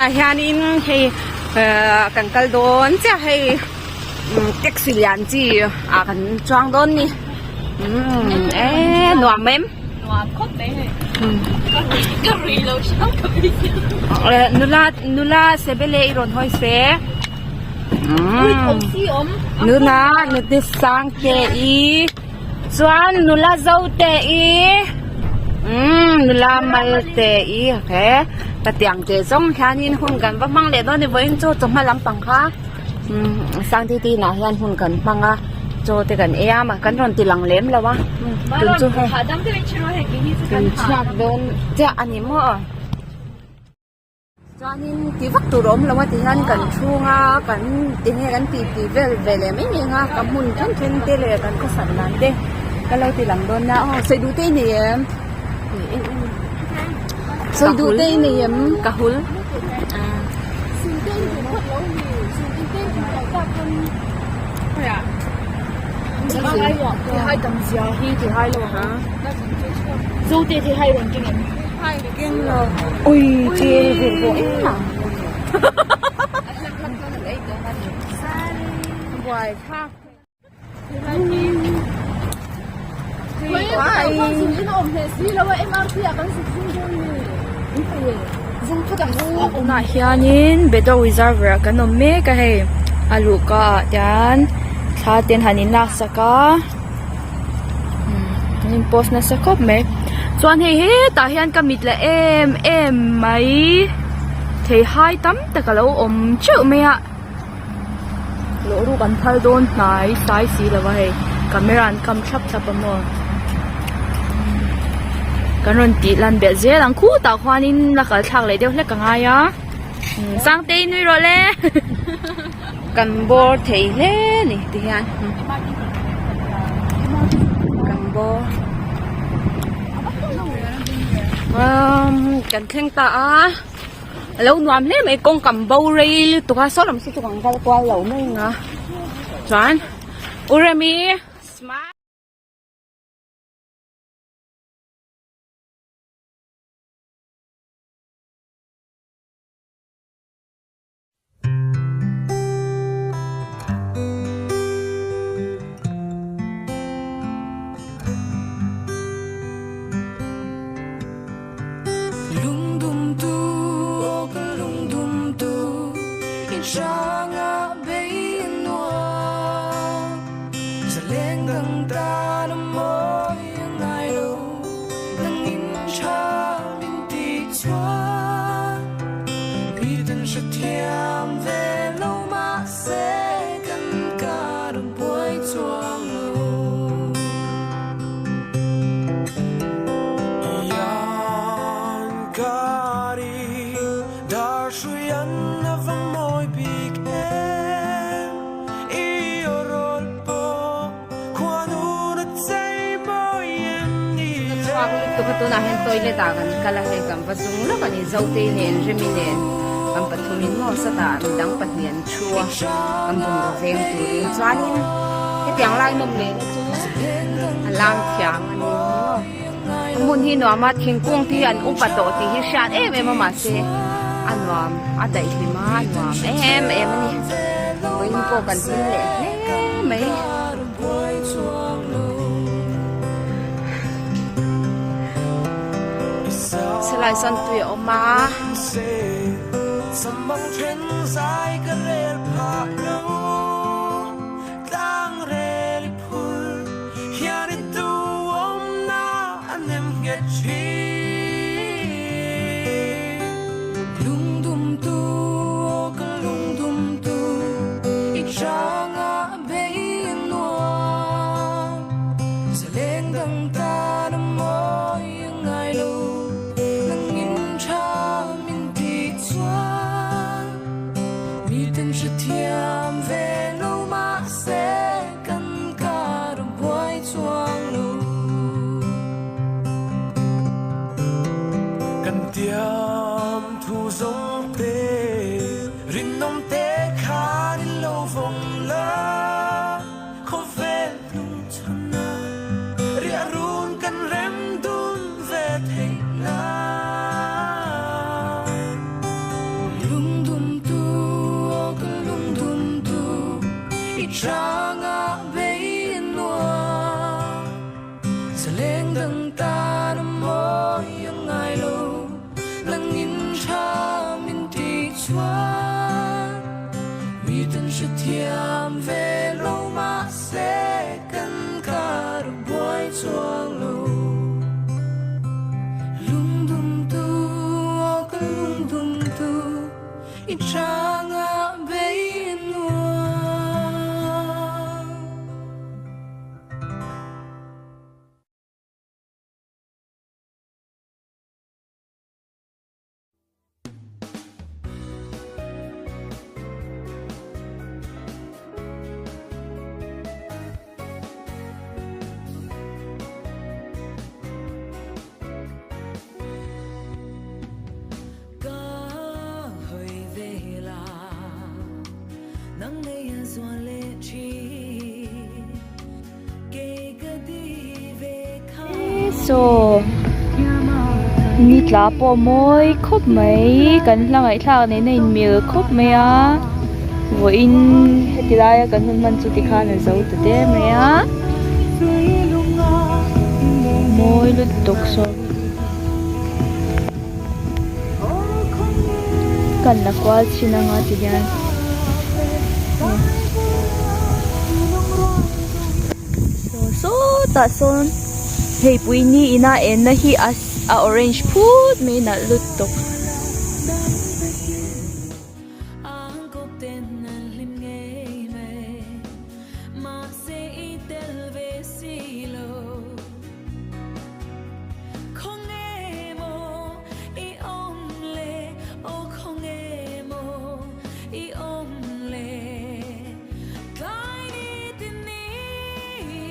Ah hianin hei ehh kan kal dawn chiah hei taxi lian chi ah kan chuang dawn ni umm eee nuam em nuam khawp mai hei ka rui ka rui lo hrang ka bik nula nula sebele i rawn hawi se nula nute sang te i chuan nula zo te i umm nula mal te i he hetiang teh zawng hianin hun kan va hmang leh dawn a ni vawiin chu chawhma lampang kha umm sangte te inah hian hun kan hmang a chaw te kan ei a mah kan rawn ti lang lem lo a tun chu hei kan chhuak dawn chiah a ni maw. Chuanin ti vak tur a awm lo a ti hian kan chhung a kan enge kan tih tih vel ve leh mai mai ang a ka hmun then then te leh kan khawsak dan te ka lo ti lang dawn nia aw sawi duh te i nei em sawi duh te i nei em ka hul Ui chil vur pawh engmah buai thlak Tunah hianin Bedok Reservoir ah kan awm mek a hei a luhka ah hian thla te an han in lak sak a. An in post nasa khawp mai chuan hei hetah hian ka mit la em em mai theihai tam tak alo awm teuh mai a lawh ruk an phal dawn hnai sai si lo a hei camera an kam thlap thlap a maw kan rawn tih lan belh zel ang khutah khuanin la kal thlak leh deuh hlek a ngai a Sangtei nui rawh le. Kan bawr thei hle ni ti hian kan bawr umm kan thleng ta a a lo nuam hle mai kawng kam bo rei lutuk a saw lam saw chu kan kal kual lo mai ang a chuan u Remi smile. Chhuak lutuk a tunah hian toilet ah kan kal a hei kan va zung lawk a ni Zotei nen Remi nen kan pathumin maw satah midang pahnih an thu a kan bungraw veng turin chuanin hetiang lai nawm leh na chu a lang thiam a ni maw a hmun hi nuam a thingkung te hi an upa tawh tih hi hriat em em a mahse a nuam a daihlim a a nuam em em a ni vawiin pawh kan hlim leh hle mai. Silai sawn tui a awm a. Saw ni tla pawh mawi khawp mai kan hla ngaihthlak nena inmil khawp mai a vawiin heti laia kan hun hman chu tikhan a zo ta der mai a mawi lutuk saw. Kan la kual chhin anga ti hian saw sawtah sawn heipui ni ina enna hi a a orange phut mai nalh lutuk.